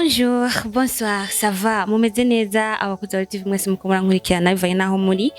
Bonjour, bonsoir, ça va? Mumeze neza abakozi ba TV mwese muko murankurikirana bivanye naho muri.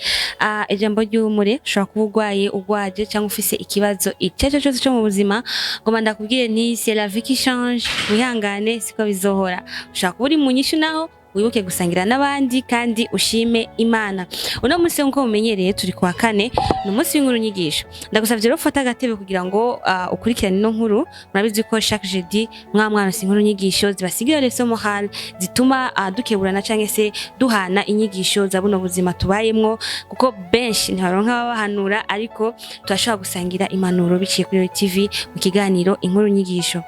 Ijambo ry'umure ushobora kuba urwaye, urwaje cyangwa ufise ikibazo icyo ari cyo cyose cyo mu buzima, ngoma ndakubwiye nti c'est la vie qui change, wihangane siko bizohora. Ushobora kuba uri mu nyishu naho wibuke gusangira n'abandi kandi ushime Imana. Uno munsi nkuko mumenyereye turi kuwa kane, ni umunsi w'inkuru nyigisho. Ndagusavye rero ufate agatebe kugira ngo ukurikirane ino nkuru. Murabizi ko chaque jeudi mwaronse inkuru nyigisho zibasigira leçon morale, zituma dukeburana canke se duhana inyigisho za buno buzima tubayemwo, kuko benshi ntibaronka ababahanura, ariko turashobora gusangira impanuro biciye kuri TV mu kiganiro inkuru nyigisho.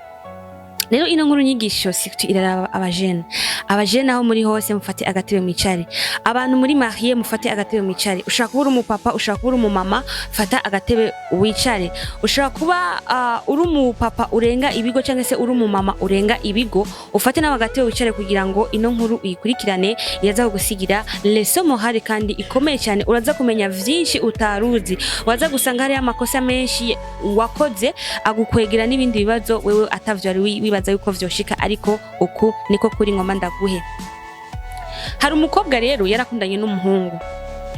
Rero ino nkuru nyigisho surtout iraraba abajene. Abajene aho muri hose mufate agatebe mwicare. Abantu muri mariés mufate agatebe mwicare. Ushobora kuba uri umupapa, ushobora kuba uri umumama, fata agatebe wicare. Ushobora kuba uri umupapa urenga ibigo cyangwa se uri umumama urenga ibigo, ufate nawe agatebe wicare kugira ngo ino nkuru uyikurikirane, iraza kugusigira leçon morale kandi ikomeye cyane. Uraza kumenya vyinshi utaruzi, waza gusanga hariyo amakosa menshi wakoze agukwegera n'ibindi bibazo wewe atavyo wari wibaza yuko vyoshika, ariko uku niko kuri ngoma ndaguhe. Hari umukobwa rero yarakundanye n'umuhungu.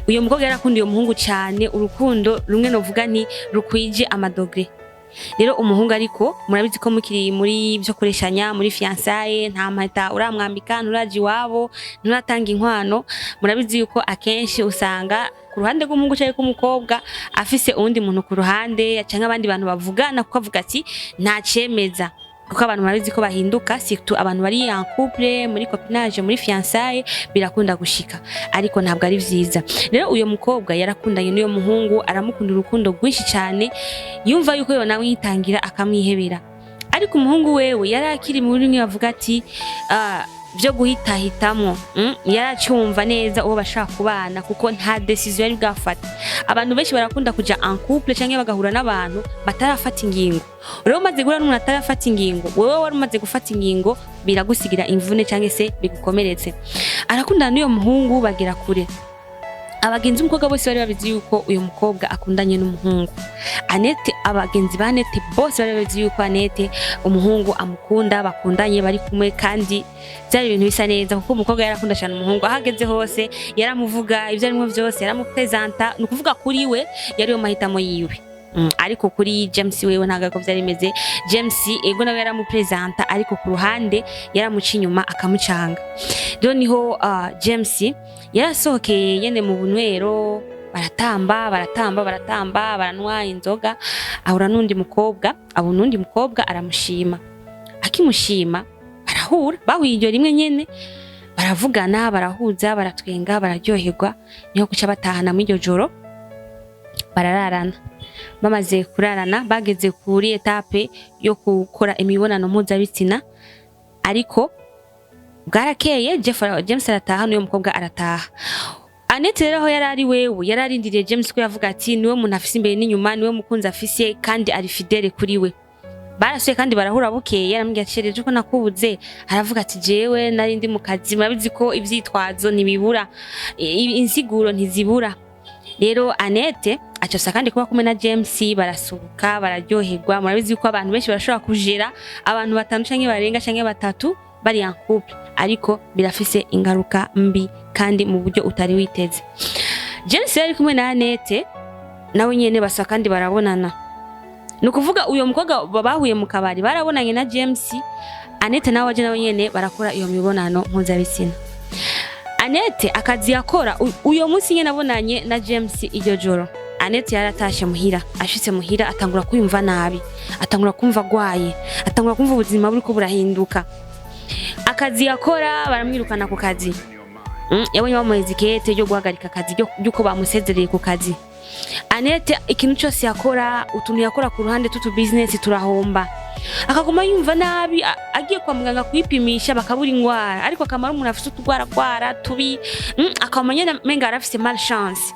Uyo mukobwa yarakunda uyo muhungu cyane, urukundo rumwe novuga nti rukwije ama degrés. Rero umuhungu, ariko murabizi ko mukiri muri byo kureshanya, muri fiançailles, nta mpeta uramwambika, nturaja iwabo, nturatanga inkwano. Murabizi yuko akenshi usanga ku ruhande rw'umuhungu cyangwa rw'umukobwa afise uwundi muntu ku ruhande cyangwa abandi bantu bavugana, kuko avuga ati nta cemeza, kuko abantu murabizi ko bahinduka, surtout abantu bari en couple, muri copinage, muri fiançailles, birakunda gushika, ariko ntabwo ari vyiza. Rero uyo mukobwa yarakundanye n'uyo muhungu, aramukunda urukundo rwinshi cyane, yumva yuko yo nawe yitangira akamwihebera. Ariko umuhungu wewe yari akiri muri rimwe bavuga ati byo guhitahitamwo, yaracyumva neza uwo bashaka kubana, kuko nta décision yari bwafate. Abantu benshi barakunda kuja en couple canke bagahura n'abantu batarafata ingingo. Rero umaze guhura n'umuntu atarafata ingingo, wewe wari umaze gufata ingingo, biragusigira imvune canke se bigukomeretse. Arakundana n'uyo muhungu bagera kure. Abagenzi b'umukobwa bose bari babizi yuko uyu mukobwa akundanye n'umuhungu Anete. Abagenzi ba Anete bose bari babizi yuko Anete umuhungu amukunda, bakundanye, bari kumwe, kandi byari ibintu bisa neza, kuko umukobwa yarakunda cyane umuhungu. Aho ageze hose yaramuvuga, ibyo arimo byose yaramupresenta. Ni ukuvuga kuri we yari yo mahitamo yiwe. Ariko kuri James wewe ntabwo ariko byari bimeze. James ego nawe yaramupresenta, ariko ku ruhande yaramuca inyuma akamucanga. Rero niho James yarasohokeye nyene mu bunywero, baratamba, baratamba, baratamba, baranywa inzoga, ahura n'undi mukobwa, abona undi mukobwa aramushima. Akimushima barahura, bahuye iryo rimwe nyene, baravugana, barahuza, baratwenga, bararyoherwa, niho guca batahana muri iryo joro barararana. Bamaze kurarana bageze kuri étape yo gukora imibonano mpuzabitsina. Ariko bwarakeye, James arataha n'uyo mukobwa arataha. Annette rero aho yari ari wewe yari arindiriye James, ko yavuga ati niwe muntu afise imbere n'inyuma, niwe mukunzi afise kandi ari fidèle kuri we. Barasuye kandi barahura. Bukeye yaramubwiye ati: "Chéri, ko nakubuze?" Aravuga ati: "Jewe nari ndi mu kazi." Murabizi ko ivyitwazo ntibibura, insiguro ntizibura. Rero Annette acosa kandi kuba kumwe na James, barasuka bararyoherwa. Murabizi ko abantu benshi barashobora kujera abantu batanu canke barenga canke batatu bari en couple, ariko birafise ingaruka mbi kandi mu buryo utari witeze. James yari kumwe na Annette nawe nyene basa kandi barabonana. Ni ukuvuga uyo mukobwa bahuye mu kabari barabonanye na James. Annette nawe aje nawe nyene barakora iyo mibonano mpuzabitsina. Annette akazi yakora uyo munsi nyene abonanye na James iryo joro, Annette yaratashe muhira. Ashitse muhira atangura kwiyumva nabi, atangura kumva agwaye, atangura kumva ubuzima buriko burahinduka. Akazi yakora baramwirukana ku kazi. Yabonye bamuheza ikete ryo guhagarika akazi, ry'uko bamusezereye ku kazi. Annette ikintu cyose yakora, utuntu yakora ku ruhande tutu business turahomba, akaguma yumva nabi. Agiye kwa muganga kwipimisha bakabura ingwara, ariko akamara umuntu afise utugwara gwara tubi, akaba nyene menga arafise malchance.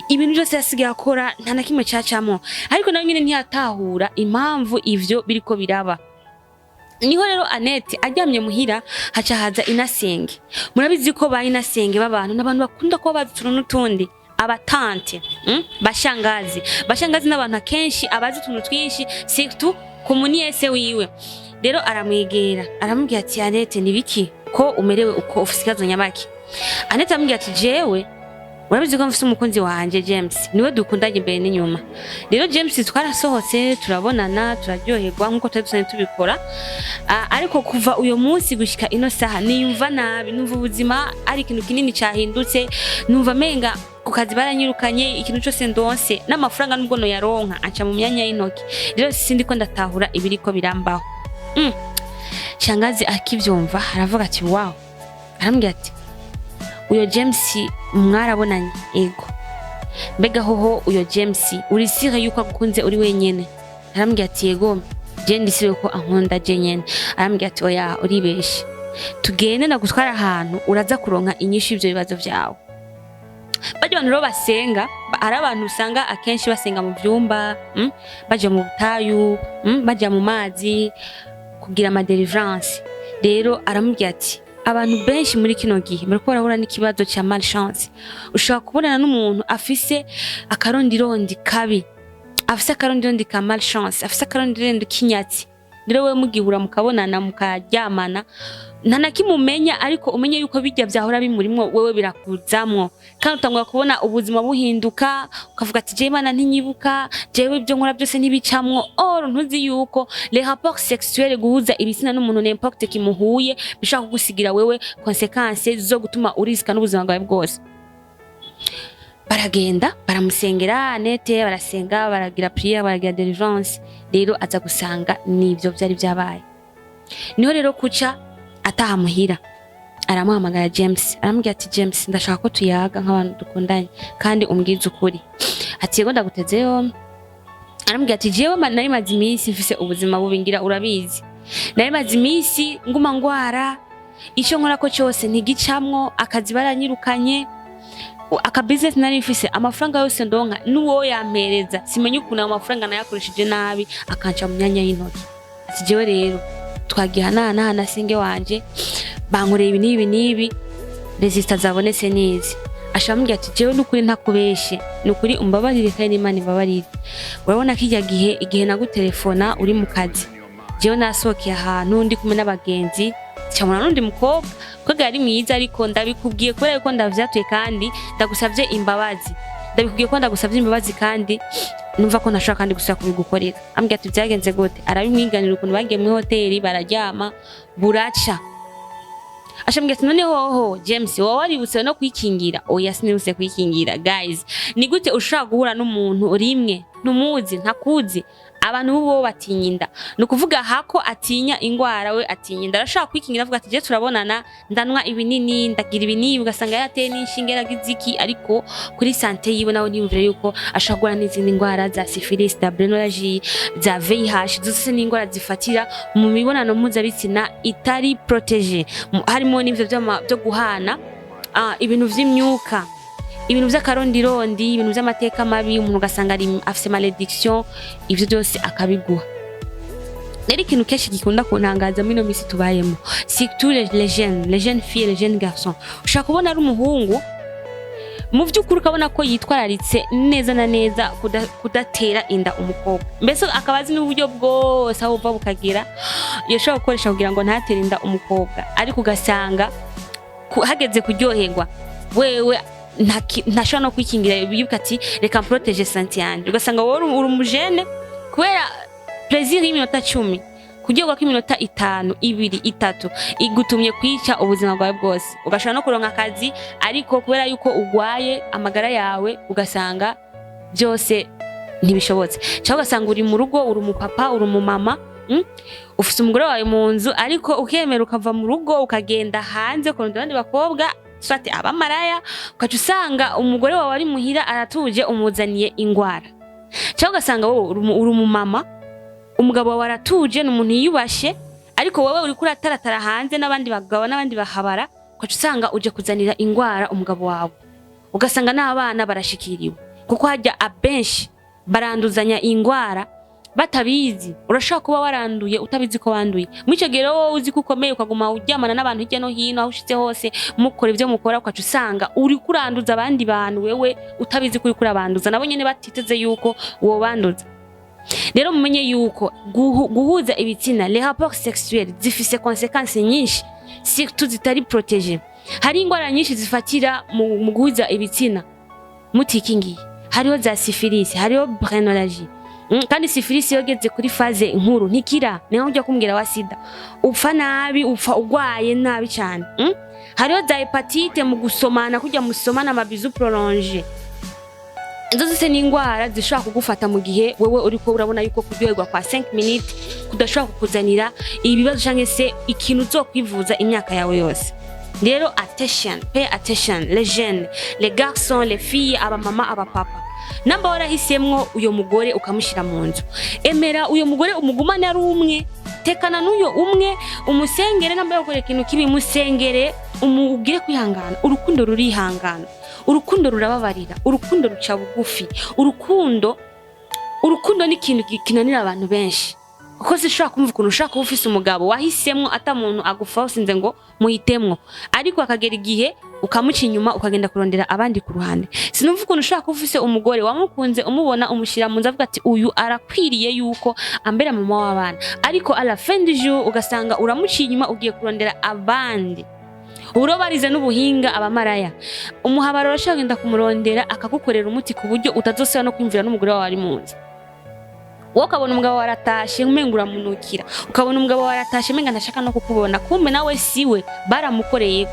Ibintu byose yasigaye akora nta na kimwe cacamo, ariko nawe nyene ntiyatahura impamvu ivyo biriko biraba. Niho rero Annette aryamye muhira haca haza inasenge. Murabizi ko ba inasenge b'abantu n'abantu bakunda kuba bazi utuntu n'utundi, aba tante, bashangazi. Bashangazi n'abantu akenshi abazi utuntu twinshi, surtout ku muniyese wiwe. Rero aramwegera, aramubwira ati: "Anete, nibiki ko umerewe uko? Ufise ikibazo nyabaki?" Anete aramubwira ati: "Jewe urabizi ko mfise umukunzi wanje James, niwe dukundanye imbere n'inyuma. Rero James twarasohotse, turabonana, turaryoherwa nkuko twari dusanzwe tubikora. Ariko kuva uyo munsi gushika ino saha niyumva nabi, numva ubuzima ari ikintu kinini cyahindutse, numva menga ku kazi baranyirukanye, ikintu cyose ndonse n'amafaranga nubwo noyaronka anca mu myanya y'intoki. Rero sindi ko ndatahura ibiriko birambaho." Shangazi akivyumva aravuga ati: "Wow." Arambwira ati: "Uyo James mwarabonanye?" "Ego." "Mbega hoho uyo James uri sûre yuko agukunze uri wenyene?" Arambwira ati: "Yego, je ndi sûre ko ankunda je nyene." Arambwira ati: "Oya, uribeshe, tugende ndagutwara ahantu uraza kuronka inyishu y'ivyo bibazo vyawe." Barya bantu rero basenga, hari abantu usanga akenshi basenga mu vyumba, baja mu butayu, baja mu mazi kugira ama délivrance. Rero aramubwira ati: "Abantu benshi muri kino gihe bariko barahura n'ikibazo ca malchance. Ushobora kubonana n'umuntu afise akarondirondi kabi, afise akarondirondi ka malchance, afise akarondirondi k'inyatsi. Rero wewe mugihura, mukabonana, mukaryamana, nta na kimwe umenya, ariko umenye yuko bijya vyahora bimurimwo wewe birakuzamwo, kandi utangura kubona ubuzima buhinduka, ukavuga ati: 'Jewe Imana ntinyibuka, jewe ibyo nkora byose ntibicamwo.' Or ntuzi yuko les rapports sexuels, guhuza ibitsina n'umuntu n'importe qui muhuye, bishobora kugusigira wewe conséquences zo gutuma urisika n'ubuzima bwawe bwose." Baragenda, baramusengera Anete, barasenga, baragira prière, baragira délivrance. Rero aza gusanga nivyo vyari vyabaye. Niho rero kuca ataha muhira, aramuhamagara James, aramubwira ati: "James, ndashaka ko tuyaga nk'abantu dukundanye kandi umbwize ukuri." Ati: "Yego, ndaguteze yombi." Aramubwira ati: "Jewe nari maze iminsi mfise ubuzima bubi, ngira urabizi, nari maze iminsi nguma ngwara, icyo nkora ko cyose ntigicamwo, akazi baranyirukanye, aka business nari mfise, amafaranga yose ndonka n'uwo yampereza simenye ukuntu ayo mafaranga nayakoresheje nabi, akanca mu myanya y'intoki." Ati: "Jewe rero twagiye hanahana singe wanje, bankoreye ibi n'ibi n'ibi, résultats zabonetse n'izi." Ashamubwira ati: "Jewe n'ukuri ntakubeshe, nukuri umbabarire kandi n'Imana imbabarire. Urabona kirya gihe, igihe nagutelefona uri mu kazi, jewe nasohokeye ahantu ndi kumwe n'abagenzi, cyamura n'undi mukobwa, mukobwa yari mwiza, ariko ndabikubwiye kubera yuko ndavyatuye kandi ndagusavye imbabazi. Ndabikubwiye ko ndagusavye imbabazi kandi numva ko ntashobora kandi gusubira kubigukorera." Ambwira ati: "Byagenze gute?" Arabimwiganira ukuntu bagiye muri hoteli, bararyama, buraca. Ashambwira ati: "None hoho James, wowe waributse no kwikingira?" "Oya, sinibutse kwikingira." Guys, ni gute ushobora guhura n'umuntu rimwe, ntumuzi, ntakuzi? Abantu bo batinya inda, ni ukuvuga hako atinya ingwara, we atinya inda. Arashobora kwikingira, avuga ati: "Je turabonana, ndanwa ibinini, ndagira ibinini," ugasanga yateye n'inshinge, yaragize iki, ariko kuri santé yiwe nawe ntiyumvire yuko ashobora guhura n'izindi ndwara za syphilis, za blénorragie, za VIH. Zose ni indwara zifatira mu mibonano mpuzabitsina itari protégée. Harimo n'ivyo byo guhana ibintu vy'imyuka, ibintu vy'akarondirondi, ibintu vy'amateka mabi, umuntu ugasanga ari afise malédiction, ivyo byose akabiguha. Rero ikintu kenshi gikunda kuntangaza muri ino minsi tubayemo, surtout les jeunes filles, les jeunes garçons, ushobora kubona ari umuhungu mu by'ukuri ukabona ko yitwararitse neza na neza kudatera inda umukobwa, mbese akaba azi n'uburyo bwose aho buva bukagera yashobora gukoresha kugira ngo ntatere inda umukobwa, ariko ugasanga hageze kuryoherwa wewe ntashobora no kwikingira, yibuka ati: "Reka mprotéger santé yanjye." Ugasanga wowe uri umujene, kubera plaisir y'iminota 10, kuryoherwa kw'iminota 5, 2, 3, igutumye kwica ubuzima bwawe bwose. Ugashobora no kuronka akazi, ariko kubera yuko ugwaye amagara yawe, ugasanga byose ntibishobotse. Cyangwa ugasanga uri mu rugo, uri umupapa, uri umumama, Ufise umugore wawe mu nzu, ariko ukemera ukava mu rugo ukagenda hanze kurondera abandi bakobwa, soit abamaraya, ugaca usanga umugore wawe ari muhira aratuje, umuzaniye ingwara. Cyangwa ugasanga wowe uri umumama, umugabo wawe aratuje, ni umuntu yiyubashe, ariko wowe uriko urataratara hanze n'abandi bagabo n'abandi bahabara, ugaca usanga uje kuzanira ingwara umugabo wawe, ugasanga n'abana barashikiriwe, kuko hajya abenshi baranduzanya ingwara batabizi. Urashobora kuba waranduye utabizi ko wanduye. Muri icyo gihe rero wowe uzi ko ukomeye, ukaguma uryamana n'abantu hirya no hino, aho ushitse hose mukora ibyo mukora, ugaca usanga uri kuranduza abandi bantu wewe utabizi ko uriko urabanduza, nabo nyene batiteze yuko wobanduza. Rero mumenye yuko guhuza ibitsina, les rapports sexuels, zifise conséquences nyinshi, surtout zitari protégé. Hari ingwara nyinshi zifatira mu guhuza ibitsina mutikingiye. Hariho za syphilis, hariho blennorragie. Kandi syphilis iyo geze kuri phase nkuru ntikira, ni nkaho ujya kumbwira wa sida, upfa nabi, upfa ugwaye nabi cyane. Hariho za hépatite mu gusomana, kujya musomana ama bisous prolongés. Izo zose ni ingwara zishobora kugufata mu gihe wewe uriko urabona yuko kuryoherwa kwa 5 minutes kudashobora kukuzanira ibibazo canke se ikintu uzokwivuza imyaka yawe yose. Rero attention, pay attention, les jeunes, les garçons, les filles, abamama, abapapa, namba warahisemwo uyo mugore ukamushyira mu nzu, emera uyo mugore umugumane ari umwe, tekana n'uyo umwe, umusengere. Namba yakorera ikintu kibi, musengere, umubwire kwihangana. Urukundo rurihangana, urukundo rurababarira, urukundo ruca bugufi. Urukundo ni ikintu kinanira abantu benshi, kuko sinshobora kumva ukuntu ushobora kuba ufise umugabo wahisemwo, ata muntu aguforsinze ngo muhitemwo, ariko akagera igihe ukamuca inyuma, ukagenda kurondera abandi ku ruhande. Sinumva ukuntu ushobora kuba ufise umugore wamukunze, umubona, umushyira mu nzu, avuga ati: "Uyu arakwiriye yuko ambera mama w'abana", ariko à la fin du jour ugasanga uramuciye inyuma, ugiye kurondera abandi. Uburo barize n'ubuhinga abamaraya, umuhabara urashobora kugenda kumurondera, akagukorera umuti ku buryo utazosubira no kwiyumvira n'umugore wawe ari mu nzu. Wowe ukabona umugabo waratashe umenga uramunukira, ukabona umugabo waratashe umenga ntashaka no kukubona, kumbe nawe siwe, baramukoreye.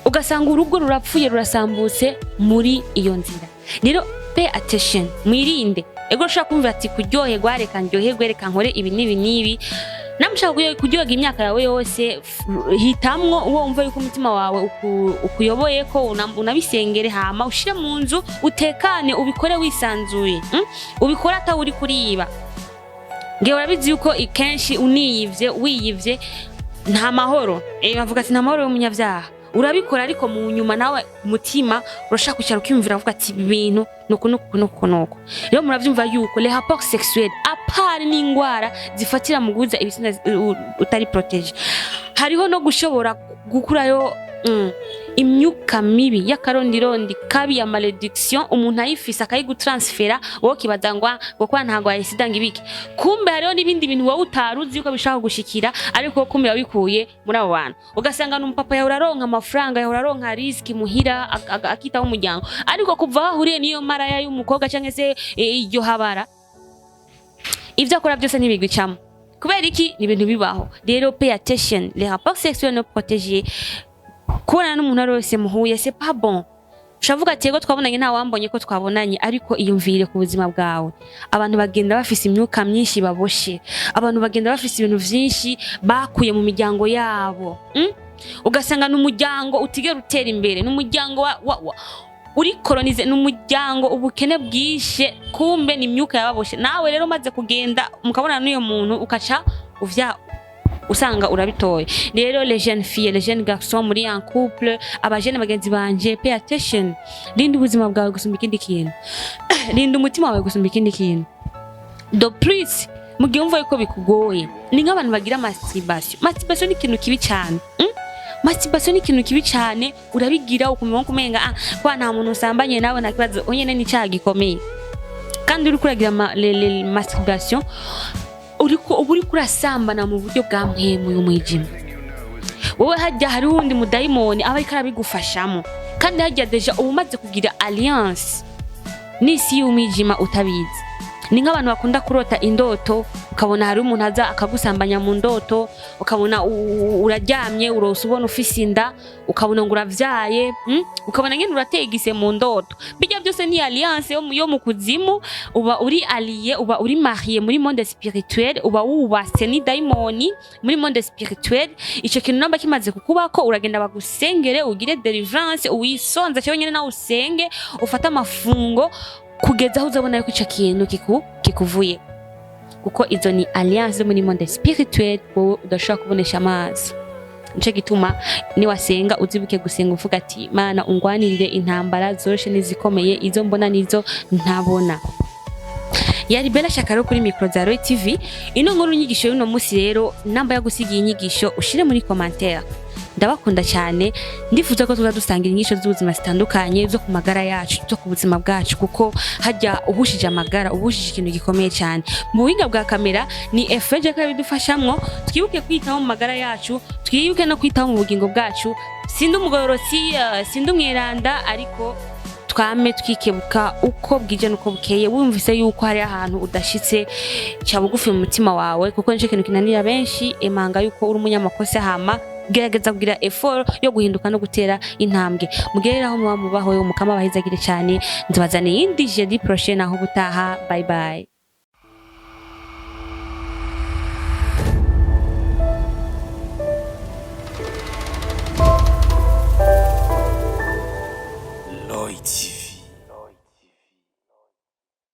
Ugasanga urugo rurapfuye, rurasambutse muri iyo nzira. Rero pay attention, mwirinde. Ego, ushobora kumva ati: "Kuryoherwa, reka ndyoherwe, reka nkore ibi n'ibi n'ibi." Namushaka kuryoherwa imyaka yawe yose, hitamwo uwo wumva yuko umutima wawe ukuyoboye, ko unabisengere, hama ushire mu nzu, utekane, ubikore wisanzuye, Ubikore atawe uri kuriba. Ngewe urabizi yuko kenshi uniyivye, wiyivye, nta mahoro. Bavuga ati: "Nta mahoro y'umunyabyaha." Urabikora, ariko mu nyuma nawe umutima urashaka kwicara, ukiyumvira, avuga ati: "Ibi bintu nuku nuku nuku nuku." Rero muravyumva yuko les rapports sexuels, à part n'ingwara zifatira mu guhuza ibitsina utari protégé, hariho no gushobora gukurayo imyuka mibi y'akarondirondi kabi ya malédiction. Umuntu ayifise akayigutransfera, wowe ukibaza ngo kwa ntago sida, ngo ibiki, kumbe hariho n'ibindi bintu wowe utaruzi yuko bishobora kugushikira, ariko kumbe wabikuye muri abo bantu. Ugasanga n'umupapa yawe uraronka amafaranga, yawe uraronka riski muhira, akitaho umuryango, ariko kuva aho ahuriye n'iyo maraya y'umukobwa cyangwa se iryo habara, ibyo akora byose ntibigucamo. Kubera iki? Ni ibintu bibaho. Rero pay attention, les rapports sexuels non protégés, kubonana n'umuntu ari wese muhuye, c'est pas bon. Ushavuga ati: "Yego, twabonanye, nta wambonye ko twabonanye", ariko iyumvire ku buzima bwawe. Abantu bagenda bafise imyuka myinshi baboshe, abantu bagenda bafise ibintu vyinshi bakuye mu miryango yabo. Ugasanga ni umuryango utigera utera imbere, ni umuryango wa uri colonisé, ni umuryango ubukene bwishe, kumbe ni imyuka yababoshe. Nawe rero umaze kugenda mukabonana n'uyo muntu, ukaca uvya usanga urabitoye. Rero les jeunes filles, les jeunes garçons muri un couple, abajene bagenzi banje, pay attention. Rinda ubuzima bwawe gusumba ikindi kintu, rinda umutima wawe gusumba ikindi kintu. De plus, mu gihe wumva yuko bikugoye, ni nk'abantu bagira masturbation. Masturbation ni ikintu kibi cyane. Masturbation ni ikintu kibi cyane. Urabigira ukumva nko kumenga kwa nta muntu usambanye nawe, nta kibazo, onyene ni icyaha gikomeye. Kandi uriko uragira le masturbation, uriko uba uriko urasambana mu buryo bwa mpwemu y'umwijima. Wowe hajya hariho uwundi mudayimoni aba ariko arabigufashamo, kandi hajya déjà uba umaze kugira alliance n'isi y'umwijima utabizi. Ni nk'abantu bakunda kurota indoto, ukabona hari umuntu aza akagusambanya mu ndoto, ukabona uraryamye, urose ubona ufise inda, ukabona ngo uravyaye. Ukabona nyene urateye igise mu ndoto. Bijya byose ni alliance yo mu kuzimu. Uba uri allié, uba uri marié muri monde spirituel, uba wubatse ni dayimoni muri monde spirituel. Ico kintu namba kimaze kukubako, uragenda bagusengere, ugire délivrance, uwisonze cyo nyene, nawe usenge, ufate amafungo kugeza aho uzabona yuko ico kintu kikuvuye, kuko izo ni alliance zo muri monde spirituel wowe udashobora kubonesha amaso. Nico gituma niwasenga uzibuke gusenga uvuga ati: "Mana, ungwanirire intambara zoroshe n'izikomeye, izo mbona n'izo ntabona." Yari Bella Shaka rero kuri micro za Roy TV. Ino nkuru, inyigisho y'uno munsi rero, namba yagusigiye inyigisho, ushire muri commentaire. Ndabakunda cyane. Ndifuza ko tuza dusangira inyigisho z'ubuzima zitandukanye, zo ku magara yacu, zo ku buzima bwacu, kuko hajya uhushije amagara uhushije ikintu gikomeye cyane. Mu buhinga bwa kamera ni efeje ko bidufashamwo. Twibuke kwitaho mu magara yacu, twibuke no kwitaho mu bugingo bwacu. Sindi umugororotsi, sindi umweranda, ariko twame twikebuka uko bwije nuko bukeye. Wumvise yuko hari ahantu udashitse, ca bugufi mu mutima wawe, kuko nicyo kintu kinanira benshi. Emanga yuko uri umunyamakosa, hama gerageza kugira effort yo guhinduka no gutera intambwe. Mugerere aho muba mubaho. Mukama abahezagire cyane. Nzabazaniye iyindi jeudi prochain. Aho ubutaha, bye bye.